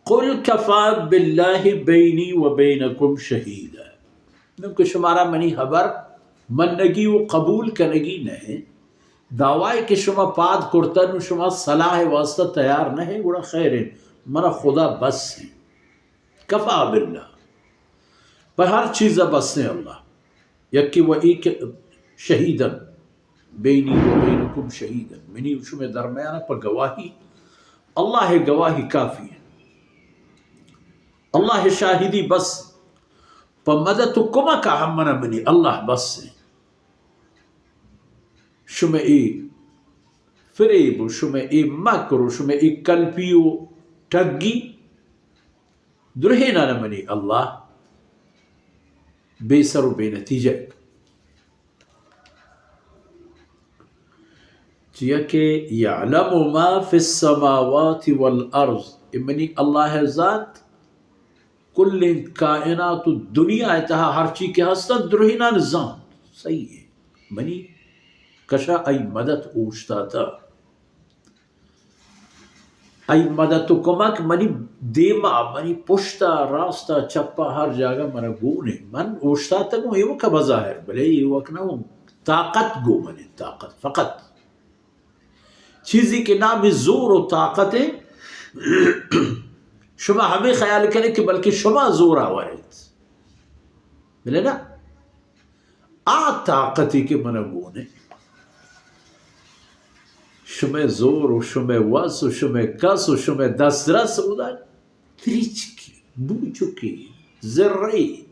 قل کفی باللہ بینی و بینکم شہیدا۔ نوں کہ شمارا منی حبر منگی و قبول کنگی نہ اِنت، دعوی کہ شما پاد کرتہ، نوں شما صلاح واسطہ تیار نہ اِنت، گڑا خیر اِنت، منا خدا بس اِنت۔ کفی باللہ، پہ ہر چیز ءَ بس اِنت اللہ۔ یکے و ایک شہیدا، بینی و بینکم شہیدا، منی و شمئے درمیان ءَ پہ گواہی، اللہ ءِ گواہی کافی اِنت۔ اللہ ءِ شاہدی بس۔ پہ مدد و کمک ءَ ہم منا منی اللہ بس اِنت۔ شمئے اے فریب و شمئے اے مکر و شمئے اے کلپی و ٹگی درہینان ءَ منی اللہ بے سر و بے نتیجہ۔ چیا کہ یعلم ما فی السماوات والارض، اے منی اللہ ءِ ذات کلیں کائنات و دنیا ءِ تہا ہرچی کہ ہست اِنت، درہینان زانت۔ صحیح اِنت۔ منی کشا آئی مدد اوشتاتہ۔ آئی مدد و کمک منی دیما، منی پشتا، راستا، چپا، ہر جاگہ منا گون اِنت۔ من اوشتاتگوں ایوک ءَ بظاہر، بلے ایوک نہ اوں، طاقت گون اِنت، طاقت فقط۔ چیزے کہ نام زور و طاقت اِنت، شما ہمے خیال کن ئے کہ بلکہ شما زورآور اِت، بلے نہ، آ طاقتے کہ منا گون اِنت، شمئے زور و شمئے وس و شمئے کس و شمئے دسترس اودا تریچکی، بوچکی، زرئی،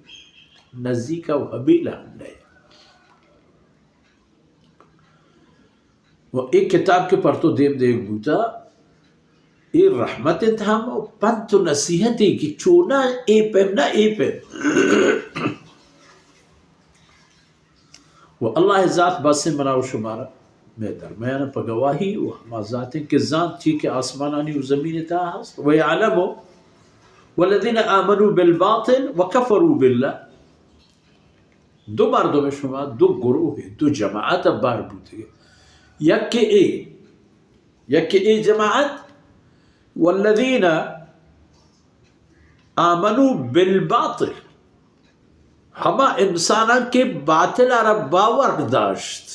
نزیک ءَ و ہبیل ءَ ہم نئے۔ و اے کتاب کہ پر تو دیم دیگ بوتا، اے رحمت اِنت ہم و پنت و نصیحتے کہ چونا اے پیم نہ اے پیم۔ و اللہ ءِ ذات بس اِنت منا و شمارا، مئے درمیان ءَ پہ گواہی، و ہما ذات اِنت کہ زانت چی کہ آسمانانی و زمین ءِ تہا ہست۔ و یعلم والذین آمنوا بالباطل وکفروا باللہ۔ دو مردم شما، دو گروہ، دو جماعت بار بوتگ۔ یکے اے، یکے اے جماعت، والذین آمنوا بالباطل، ہما انساناں کہ باطل ءَ را باور داشت،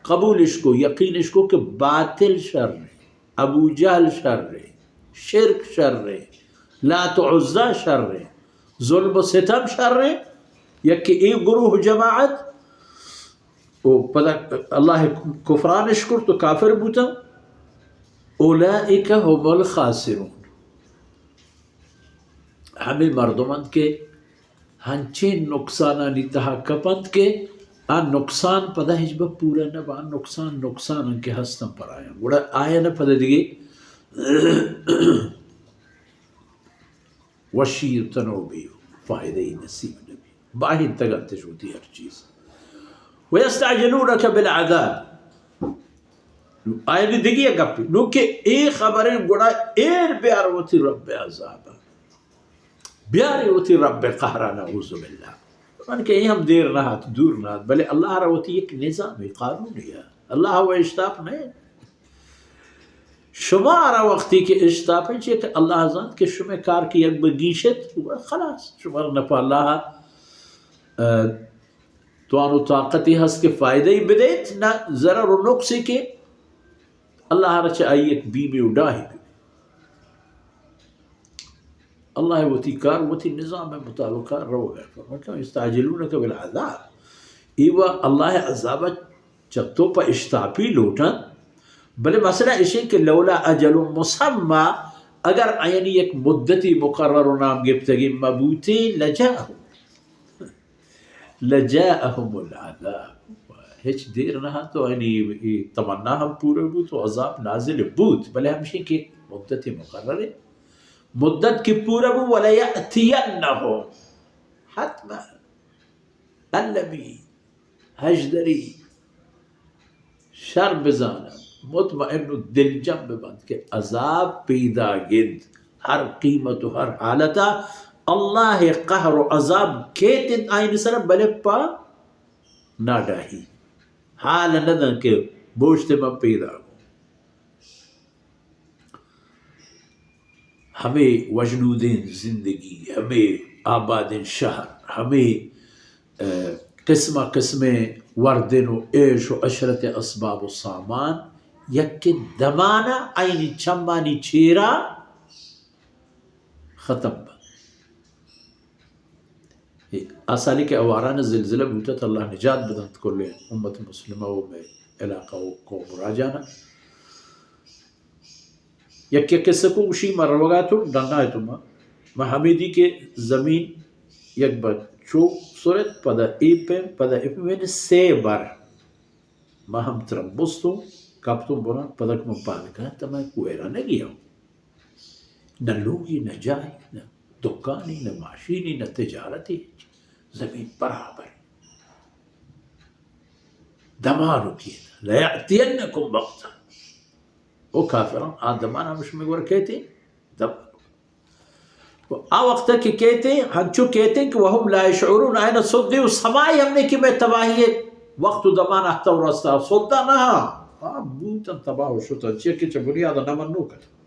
قبولش کو، یقینش کو کہ باطل شر اِنت، ابو جہل شر اِنت، شرک شر اِنت، لات و عزی شر اِنت، ظلم و ستم شر اِنت۔ یکے اے گروہ جماعت و پدا اللہ ءِ کفرانش کرت و کافر بوتاں۔ اولئک هم الخاسرون۔ ہمے مردم اَنت کہ ہنچیں نقصانانی تہا کپ اَنت کہ آ نقصان پدا ہچبر پورا نہ بنت، آ نقصان نقصان اَنت کہ ہست اَنت پر آیاں۔ گڑا آیاں پدا دگہ وشی و تنوبی و فائدہ ای نصیب نبی۔ باہنتگ اَنت وتی ہر چیز۔ ویستعجلونک بالعذاب۔ آیانی دگہ یک گپے۔ نوں کہ اے خبر اِنت، گڑا ایر بیار وتی رب ءِ عذاب ءَ۔ بیار وتی رب ءِ قہر ءَ، نعوذ باللہ۔ من کہ اے ہم دیر نہ اَت، دور نہ اَت، بلے اللہ ءَ را وتی یک نظامے، قانونے اَت۔ اللہ ءَ و اشتاپ نہ اِنت۔ شما را وقتی کہ اشتاپ اِنت، چیا کہ اللہ زانت کہ شمئے کار کہ یک بگیشت، خلاص، شما را نہ پہ اللہ ءَ، اه، توان و طاقتے ہست کہ فائدہ ای بدیت، نہ ضرر و نقصے کہ اللہ ءَ را چہ آئی یک بیمے و ڈاہے ببیت۔ اللہ ءِ وتی کار، وتی نظام ءِ مطابق روگ ءَ۔ فرمائیت، یستعجلونک بالعذاب۔ اے و اللہ ءِ عذاب ءَ چہ تو پہ اشتاپی لوٹاں، بلے مسئلہ اش اِنت کہ لولا اجل مسمی، اگر آیانی یک مدتی مقرر و نام گپتگی مبوتیں، لجاءہم، لجاءہم العذاب، ہچ دیر نہ اَت و آیانی اے تمنا ہم پورا بوت و عذاب نازل بوت، بلے ہمیش اِنت کہ مدتی مقرر اِنت، مدت کہ پورا بوت، ولیأتینہم، حتما المی، ہژدری، شر بزاننت، مطمئن و دلجم ببنت کہ عذاب پیداگ اِنت، ہر قیمت و ہر حالت ءَ اللہ ءِ قہر و عذاب کیت اِنت آیانی سر ءَ، بلے پہ ناڈاہی، حال نہ دنت کہ بوشت من پیداگ اوں۔ ہمے وژنودیں زندگی، ہمے آبادیں شہر، ہمے، ء، قسم قسمیں وردن و عیش و عشرت اسباب و سامان یکے دمانا آئینی چمانی چیرا ختم بنت۔ آ سالی کہ آواران زلزلہ بوتت، اللہ نجات بدنت کل امت مسلمہ و مئے علاقہ و قوم و راجانا۔ یکے قصہ کو گوشی، ما روگا تو ڈنا تو ما، ما ہمیدی کہ زمین یک بر چو سرت، پدا اے پیم، پدا اے پیم، یعنی سے بر۔ ما ہم ترمبستوں، کپتوں بنا، پدا کہ من پاد کاں، تا من کوئرا نہ گیا۔ نہ لوگی، نہ جاہی، نہ دکانی، نہ ماشینی، نہ تجارتی، زمین برابر۔ دمانو کیت، لیأتینکم بغتہ۔ او کافران، آ دمان ہم شمے گور کیتے؟ دمان۔ و آ وقت کہ کیتے، ہنچو کیتے کہ وهم لا یشعرون، آئین سدے و سمائی ہم نے کہ میں تباہی ہے، وقت و دمان احتا و رستا، سدا نہ، آ بوتن تباہ و شتن، چیئے کہ چہ بنیاد نہ منو کت۔